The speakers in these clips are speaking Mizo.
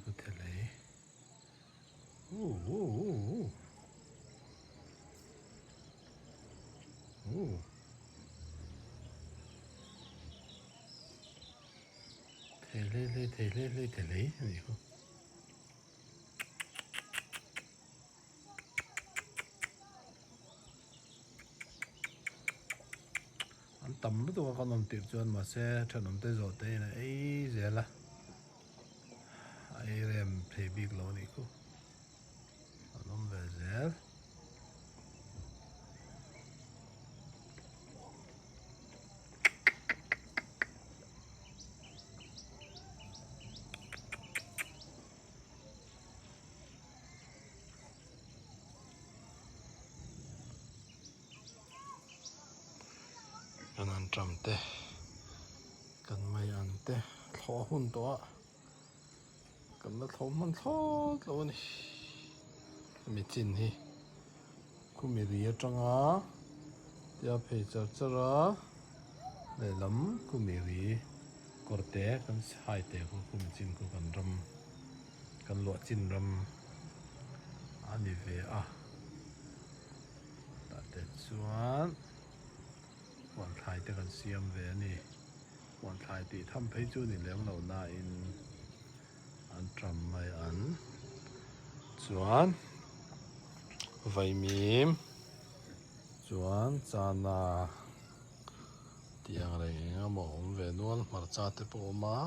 khu thelei uh uh uh thei hlei hlei thei hlei hlei thelei a nih khu. An tam lutuk a kan awm tirh chuan mahse thenawm te zawh te in a ei zel a, a ei rem thei bik lo a nih khu, an awm ve zel. Kan an ṭam te kan mai an te thlawh a hun tawh a kan la thlawh hman thlawt lo a ni hemi chin hi khumi ri atanga tia phei char char a lehlam khumi ri kawr te kan hai te khu khumi chin khu kan ram. Kan luah chin ram a ni ve a, tah te chuan huan thlai te kan siam ve a ni. Huan thlai tih tham phei chu ni lem lo nain an ṭam mai an chuan vaimim chuan chana tih ang reng eng emaw a awm ve nual hmarcha te pawh a awm a.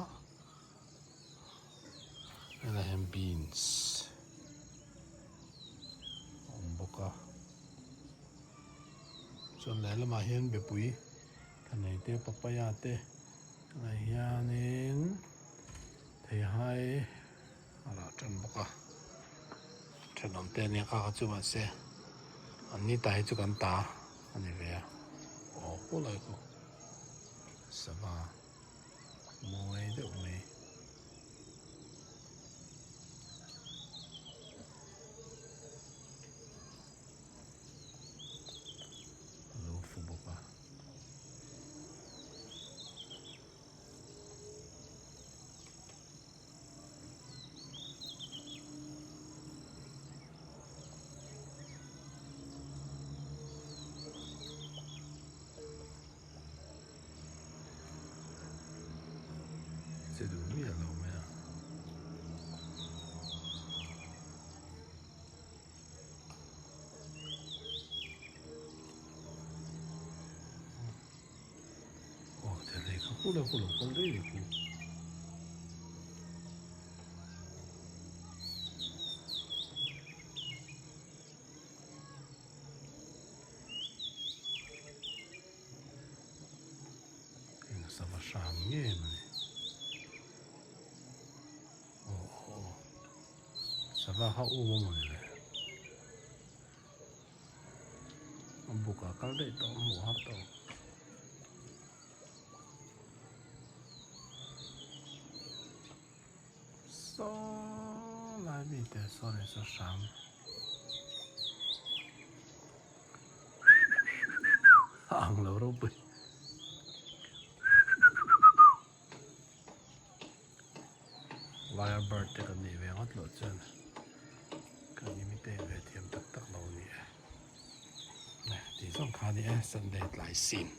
Helai hian beans a awm bawk a chuan lehlamah hian bepui thanei te papaya te helai hianin theihai a rah tan bawk a thenawm te ania kha kha chu mahse an ni ta hi chu kan ta a ni ve a aw khulai khu sava. Mawi deuh mai. A lo fu bawk a. Che duh miah lo mai a. Aw thei kha kula kula kal daih ni khu. Eng sava hram nge mawni aw aw aw sava kha um a mawni le a buk ah kal daih tawh a hmuh har tawh. Saw lai mi te sawn in saw hram. A ang lo ropui. Wire bird te kan nih ve ngawt loh chuan kan imitate ve thiam tak tak lo a ni e. Tih zawng kha a ni e Sunday tlai scene.